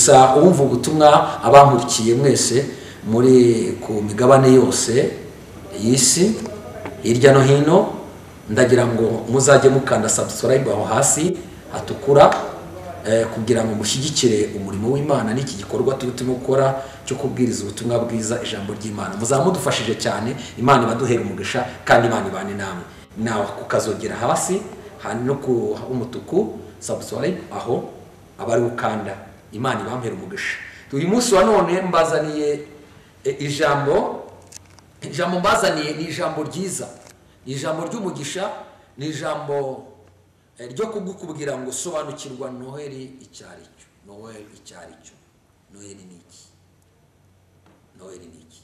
Gusa uwumva ubutumwa, abankurikiye mwese muri ku migabane yose y'isi hirya no hino, ndagira ngo muzajye mukanda subscribe aho hasi hatukura, kugira ngo mushyigikire umurimo w'Imana n'iki gikorwa turimo gukora cyo kubwiriza ubutumwa bwiza, ijambo ry'Imana. Muzamudufashije cyane, Imana ibaduhere umugisha kandi Imana ibane namwe. Nawe kukazogera hasi no ku umutuku subscribe aho abari ukanda, Imana ibampere umugisha. Uyu munsi wa none mbazaniye ijambo mbazaniye ni ijambo ryiza, ni ijambo ry'umugisha, ni ijambo ryo kugukubwira ngo sobanukirwa Noheli icyaricyo. Noheli icyaricyo, Noheli ni iki? Noheli ni iki?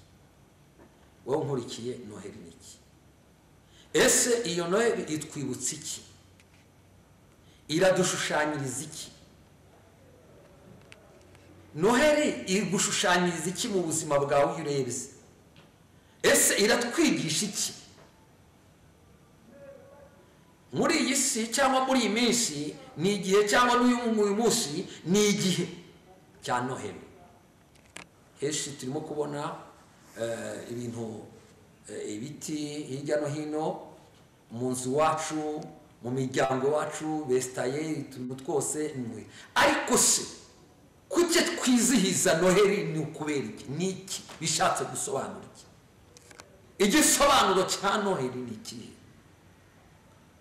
Wowe nkurikiye, Noheli ni iki? Ese iyo Noheli itwibutsa iki? Iradushushanyiriza iki? Noheli igushushanyiriza iki mu buzima bwawe iyo urebye? Ese iratwigisha iki? Muri iyi si cyangwa muri iyi minsi ni igihe, cyangwa n'uyu munsi ni igihe cya Noheli. Henshi turimo kubona ibintu, ibiti hirya no hino mu nzu wacu, mu miryango wacu, besitaye utuntu twose. Ariko se kuki twizihiza Noheli? Ni ukubera iki? Ni iki bishatse gusobanura iki? Igisobanuro cya Noheli ni ikihe?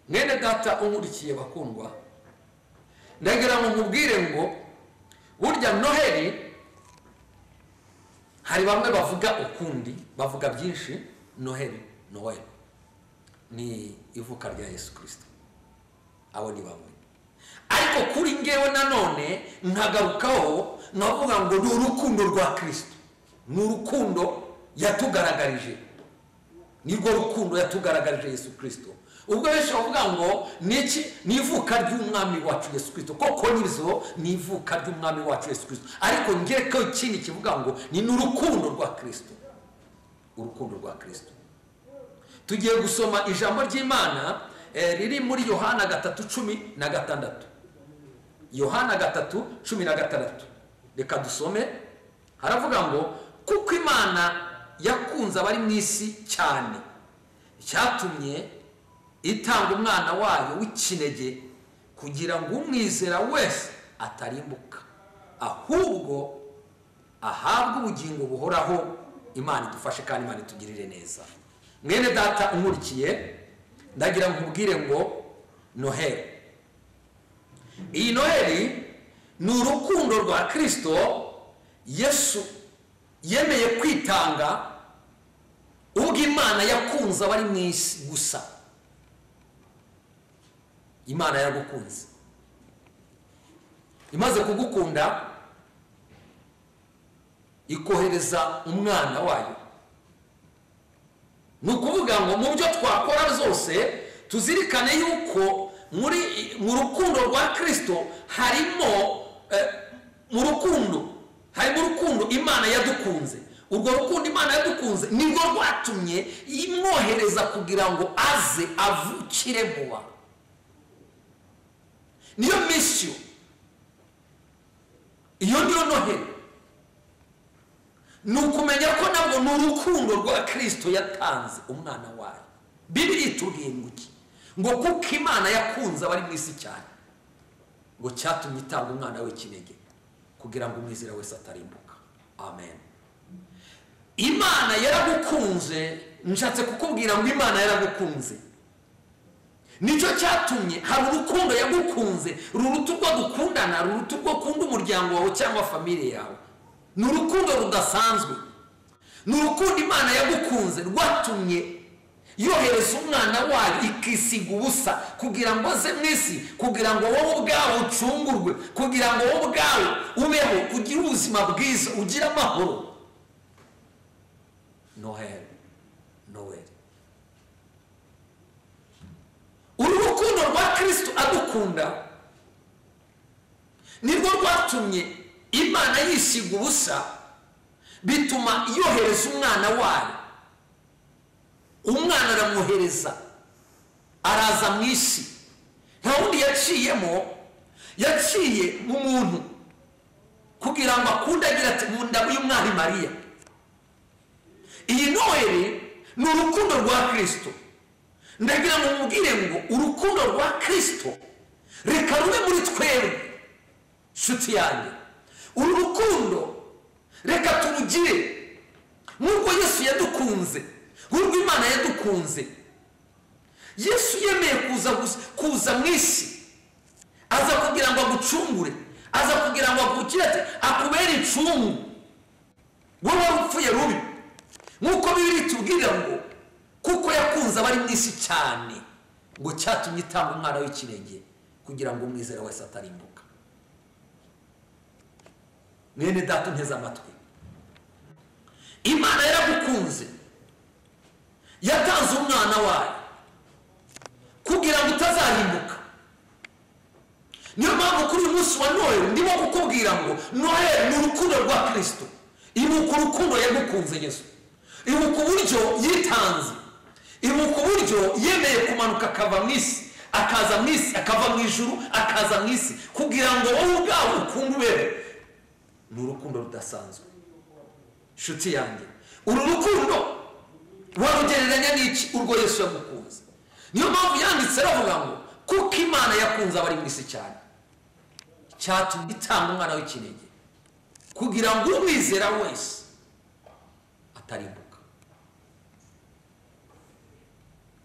Mwene data unkurikiye bakundwa, ndagira ngo nkubwire ngo burya Noheli hari bamwe bavuga ukundi, bavuga byinshi. Noheli, Noheli ni ivuka rya Yesu Kristo, abo ni bamwe. Ariko kuri ngewe nanone nkagarukaho nkavuga ngo ni urukundo rwa Kristo, ni urukundo yatugaragarije, nirwo rukundo yatugaragarije Yesu Kristo. Ubwo benshi bavuga ngo niki? Ni ivuka ry'umwami wacu Yesu Kristo. Koko nizo ni ivuka ry'umwami wacu Yesu Kristo, ariko ngereko ikindi kivuga ngo ni n'urukundo rwa Kristo, urukundo rwa Kristo. Tugiye gusoma ijambo ry'Imana riri muri Yohana 3:16. Yohana 3:16. Reka dusome. Haravuga ngo kuko Imana yakunze abari mu isi cyane, cyatumye itanga umwana wayo w'ikinege kugira ngo umwizera wese atarimbuka, ahubwo ahabwe ubugingo buhoraho. Imana idufashe kandi Imana itugirire neza. Mwene data unkurikiye, ndagira nkubwire ngo Noheli, iyi Noheli ni urukundo rwa Kristo. Yesu yemeye kwitanga ubwo Imana yakunze abari mu isi gusa. Imana yaragukunze, imaze kugukunda ikohereza umwana wayo. Ni ukuvuga ngo mu byo twakora zose tuzirikane yuko muri mu rukundo rwa Kristo harimo mu rukundo, harimo urukundo Imana yadukunze. Urwo rukundo Imana yadukunze nirwo rwatumye imwohereza kugira ngo aze avukire mu bantu. Niyo misiyo, iyo niyo Noheli. Ni ukumenya ko nabwo ni urukundo rwa Kristo yatanze umwana wayo. Bibiliya itubwiye ngo iki? Ngo kuko Imana yakunze abari mu isi cyane, ngo cyatumye itanga umwana w'ikinege kugira ngo umwizera wese atarimbuka. Amen. Imana yaragukunze. Nshatse kukubwira ngo Imana yaragukunze, nicyo cyatumye hari urukundo yagukunze ruruta urwo dukundana, ruruta urwo ukunda umuryango wawe cyangwa famille yawe. Ni urukundo rudasanzwe, ni urukundo Imana yagukunze rwatumye yohereza umwana wayo ikisiga ubusa kugira ngo aze mu isi, kugira ngo wowe ubwawe ucungurwe, kugira ngo wowe ubwawe ubeho, ugire ubuzima bwiza, ugire amahoro. Noheli, Noheli, uru rukundo rwa Kristo adukunda nirwo rwatumye Imana yisiga ubusa, bituma yohereza umwana wayo. Umwana aramwohereza araza mu isi, nta wundi yaciyemo, yaciye mu muntu. Kugira ngo akunde agira ati mu nda y'umwari Mariya. Iyi Noheli ni urukundo rwa Kristo. Ndagira ngo mubwire ngo urukundo rwa Kristo reka rube muri twebwe. Nshuti yanjye, uru rukundo reka turugire nk'uko Yesu yadukunze, nk'uko Imana yadukunze. Yesu yemeye kuza mu isi, aza kugira ngo agucungure, aza kugira ngo agukire, akubere incungu wowe wari upfuye rubi. Nk'uko Bibiliya itubwira ngo kuko yakunze abari mu isi cyane, ngo cyatumye itanga umwana w'ikinege kugira ngo umwizera wese atarimbuka. Mwene data unteze amatwi, Imana yaragukunze, yatanze umwana wayo kugira ngo utazarimbuka. Niyo mpamvu kuri uyu munsi wa Noheli ndimo kukubwira ngo Noheli ni urukundo rwa Kristo. Ibuka urukundo yagukunze Yesu, ibuka uburyo yitanze, ibuka uburyo yemeye kumanuka akava mu isi, akaza mu isi, akava mu ijuru akaza mu isi kugira ngo wowe ubwawe ukunde ubeho. Ni urukundo rudasanzwe. Nshuti yanjye, uru rukundo warugereranya n'iki? Urwo Yesu yagukunze. Niyo mpamvu yanditse aravuga ngo kuko Imana yakunze abari mu isi cyane, cyatumye itanga umwana w'ikinege kugira ngo umwizera wese atarimbuka.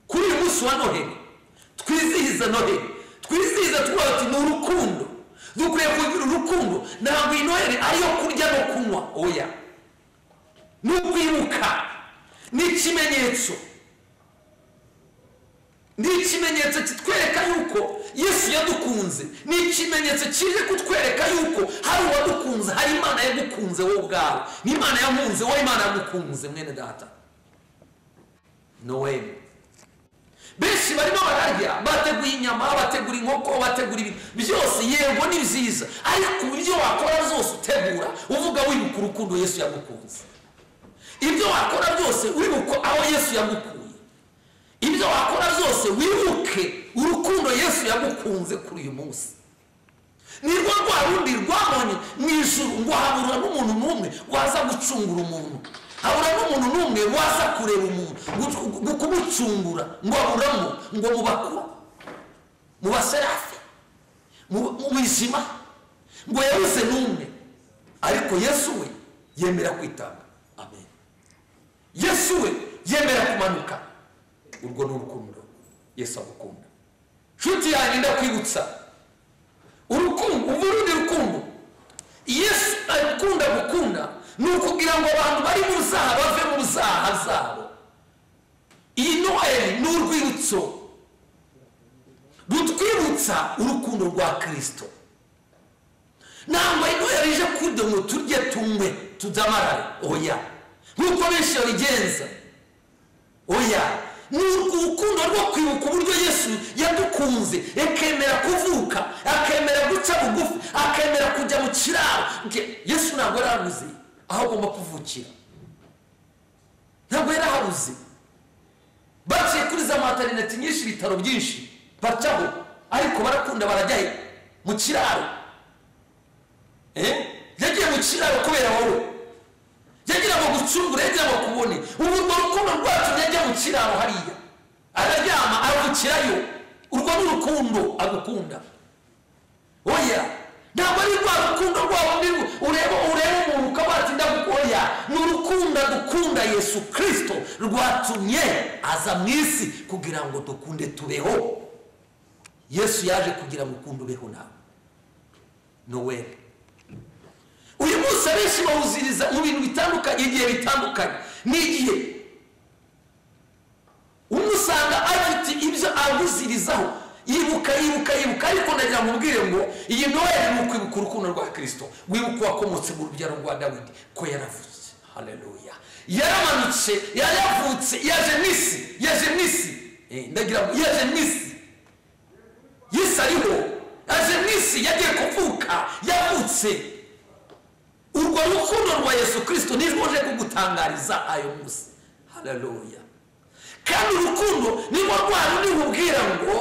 Kuri uyu munsi wa Noheli twizihiza Noheli, twizihiza tuvuga ati ni urukundo. Dukwiye kugira urukundo. Ntabwo iyi Noheli ariyo kurya no kunywa, oya, ni ukwibuka, ni ikimenyetso, ni ikimenyetso kitwereka yuko Yesu yadukunze, ni ikimenyetso kije kutwereka yuko hari uwadukunze, hari Imana yagukunze wowe ubwawe, ni Imana yamunze wowe, Imana yagukunze. Mwene data, Noheli benshi barimo bararya, bateguye inyama, bategura inkoko, bategura ibintu byose. Yego ni byiza, ariko ibyo wakora zose utegura uvuga wibuka urukundo Yesu yagukunze. Ibyo wakora byose wibuka aho Yesu yagukuye. Ibyo wakora byose wibuke urukundo Yesu yagukunze kuri uyu munsi. Nirwo rwa rundi rwabonye mu ijuru ngo habura n'umuntu n'umwe waza gucungura umuntu, habura n'umuntu n'umwe waza kureba umuntu kumucungura, ngo aburamo, ngo mu bakuru, mu baserafi, mu bizima, ngo yabuze n'umwe. Ariko Yesu we yemera kwitanga. Amen. Yesu we yemera kumanuka. Urwo ni urukundo Yesu agukunda. Nshuti yanjye, ndakwibutsa urukundo, urundi rukundo Yesu akunda gukunda ni ukugira ngo abantu bari mu byaha bave mu byaha zabo. Iyi Noheli ni urwibutso rutwibutsa urukundo rwa Kristo. Ntabwo iyi Noheli ije kugira ngo turye tunywe tudamarare, oya, nk'uko benshi babigenza, oya. Ni urukundo rwo kwibuka uburyo Yesu yadukunze, akemera kuvuka, akemera guca bugufi, akemera kujya mu kiraro. Yesu ntabwo yarabuze aho agomba kuvukira, ntabwo yarahabuze. Baciye kuri za materineti nyinshi, ibitaro byinshi bacaho, ariko barakunda barajyayo mu kiraro. Yagiye mu kiraro kubera wowe, yagira ngo gucungure, yagira ngo kubone. Ubu urwo rukundo rwacu yajya mu kiraro hariya, araryama aravukirayo. Urwo ni urukundo agukunda. Oya, ntabwo ari rwa rukundo rwabo ureba umuntu ukaba ati ndagukoya. Ni urukundo dukunda Yesu Kristo rwatumye aza mu isi kugira ngo dukunde tubeho. Yesu yaje kugira ngo ukunde ubeho nawe. Noheli uyu munsi abenshi bawuziriza mu bintu bitandukanye, igihe bitandukanye. N'igihe umusanga afite ibyo awuzirizaho, yibuka yibuka yibuka. Ariko ndagira ngo mubwire ngo iyi Noheli ni ukwibuka urukundo rwa Kristo, wibuka wakomotse mu rubyaro rwa Dawidi, ko yaravutse. Haleluya, yaramanutse, yaravutse, yaje mu isi, yaje mu isi. Ndagira ngo yaje mu isi, Yesu ariho, yaje mu isi, yagiye kuvuka, yavutse. Urwo rukundo rwa Yesu Kristo nirwo ruje kugutangariza ayo munsi. Haleluya. Kandi urukundo nirwo rwa rundi rubwira ngo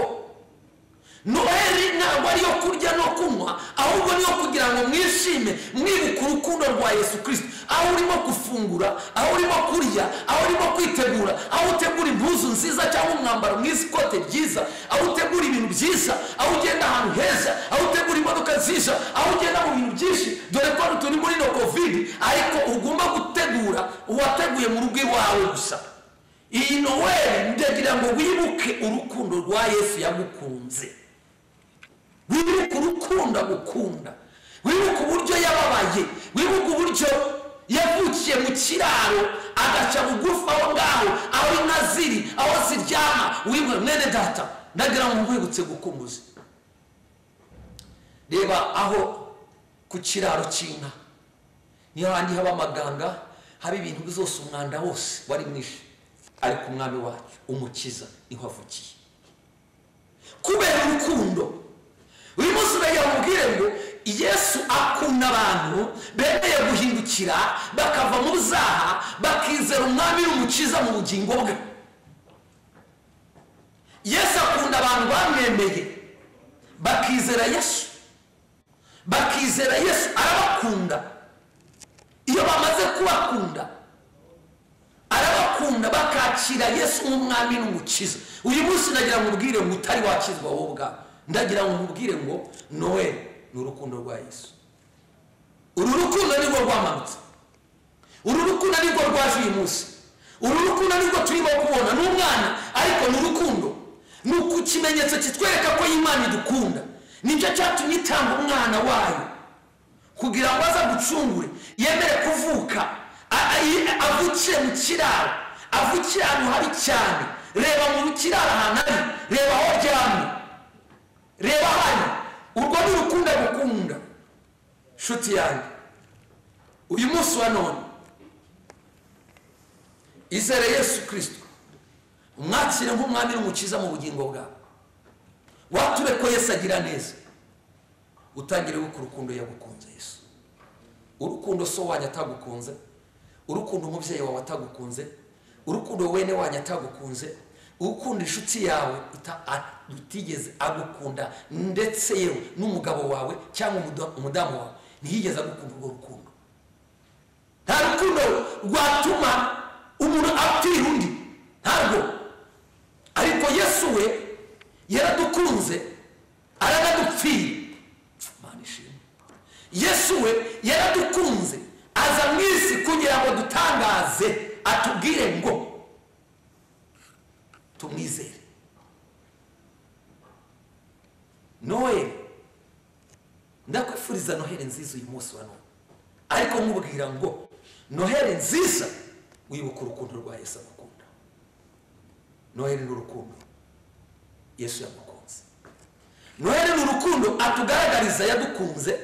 Noheli ntabwo ari yo kurya no kunywa, ahubwo niyo kugira ngo mwishime, mwibuke urukundo rwa Yesu Kristo. Aho urimo gufungura, aho urimo kurya, aho urimo kwitegura, aho utegura impuzu nziza cyangwa umwambaro mwiza, ikote ryiza, aho utegura ibintu byiza, aho ugenda ahantu heza, aho utegura imodoka nziza, aho ugenda mu bintu byinshi. Dore ko turi muri no COVID, ariko ugomba gutegura uwateguye mu rugo iwawe gusa. Iyi Noel ndagira ngo wibuke urukundo rwa Yesu yagukunze, wibuke urukundo agukunda, wibuke uburyo yababaye, wibuke uburyo yavukiye mu kiraro agaca bugufi aho ngaho, aho inka ziri, aho ziryama. Wibuke mwene data, ndagira ngo nkwibutse gukumbuza. Reba aho ku kiraro cy'inka niho handi haba amaganga, haba ibintu byose, umwanda wose wari mwinshi, ariko umwami wacu umukiza niho avukiye kubera urukundo. Uyu munsi ndamubwire ngo Yesu akunda abantu bemeye guhindukira bakava mu byaha, bakizera umwami n'umukiza mu bugingo bwe. Yesu akunda abantu bamwemeye bakizera Yesu, bakizera Yesu arabakunda. Iyo bamaze kubakunda arabakunda, bakakira Yesu nk'umwami n'umukiza. Uyu munsi ndagira ngo ubwire ngo utari wakizwa wowe ubwawe, ndagira ngo nkubwire ngo Noel ni urukundo rwa Yesu. Uru rukundo nirwo rwamanutse, uru rukundo nirwo rwaje uyu munsi, uru rukundo nirwo turimo kubona. Ni umwana, ariko ni urukundo, ni ikimenyetso kitwereka ko Imana idukunda. Nicyo cyatumye itanga umwana wayo kugira ngo aze agucungure, yemere kuvuka, avukire mu kiraro, avukire ahantu habi cyane. Reba mu kiraro ahantu ari, reba aho aryamye, reba hano. Urwo ni urukundo agukunda. Nshuti yanjye, uyu munsi wa none izere Yesu Kristo, umwakire nk'umwami n'umukiza mu bugingo bwawe. Wature ko Yesu agira neza, utangire gukora urukundo yagukunze Yesu. Urukundo so wanyu atagukunze, urukundo umubyeyi wawe atagukunze, urukundo wene wanyu atagukunze, ukunda inshuti yawe utigeze agukunda, ndetse yewe n'umugabo wawe cyangwa umudamu wawe ntiyigeze agukunda. Urwo rukundo nta rukundo rwatuma umuntu apfira undi, ntabwo. Ariko Yesu we yaradukunze aranadupfira. Imana ishimwe. Yesu we yaradukunze aza mu isi kugira ngo dutangaze, atubwire ngo tumwizere. Noel, ndakwifuriza Noheli nziza uyu munsi wa none, ariko nkubwira ngo Noheli nziza wibuka urukundo rwa Yesu agukunda. Noheli ni urukundo Yesu yagukunze. Noheli ni urukundo atugaragariza yadukunze,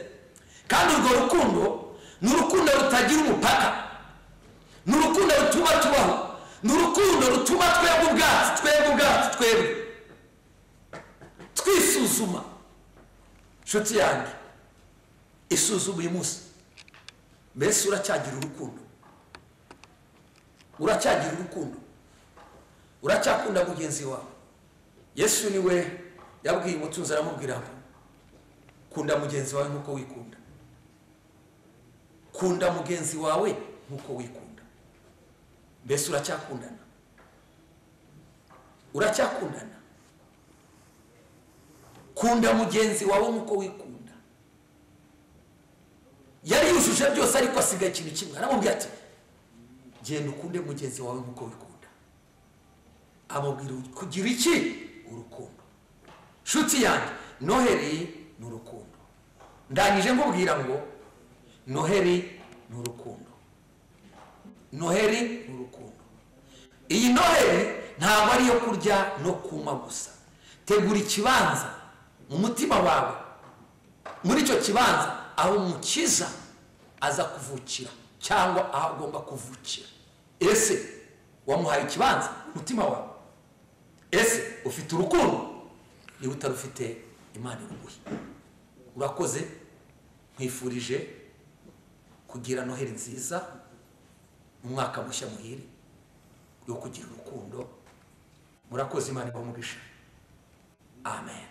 kandi urwo rukundo ni urukundo rutagira umupaka, ni urukundo rutuma tubaho, ni urukundo rutuma twebwe ubwacu, twebwe ubwacu, twebwe twisuzuma. Nshuti yanjye, isuzuma uyu munsi. Mbese uracyagira urukundo? Uracyagira urukundo? Uracyakunda mugenzi wawe? Yesu niwe yabwiye umutunzi, aramubwira ngo kunda mugenzi wawe nk'uko wikunda. Kunda mugenzi wawe nk'uko wikunda. Mbese uracyakundana? Uracyakundana? Kunda mugenzi wawe nk'uko wikunda. Yari yujuje byose, ariko asigaye ikintu kimwe. Aramubwira ati genda ukunde mugenzi wawe nk'uko wikunda. Amubwira kugira iki? Urukundo. Nshuti yanjye, Noheli ni urukundo. Ndangije nkubwira ngo Noheli ni urukundo. Noheli ni urukundo. Iyi Noheli ntabwo ari iyo kurya no kunywa gusa. Tegura ikibanza mu mutima wawe, muri icyo kibanza aho umukiza aza kuvukira cyangwa aho agomba kuvukira. Ese wamuhaye ikibanza umutima wawe? Ese ufite urukundo? Niba utarufite, Imana iguhe. Urakoze, nkwifurije kugira Noheli nziza, umwaka mushya muhire yo kugira urukundo. Murakoze, Imana ibahe umugisha. Amen.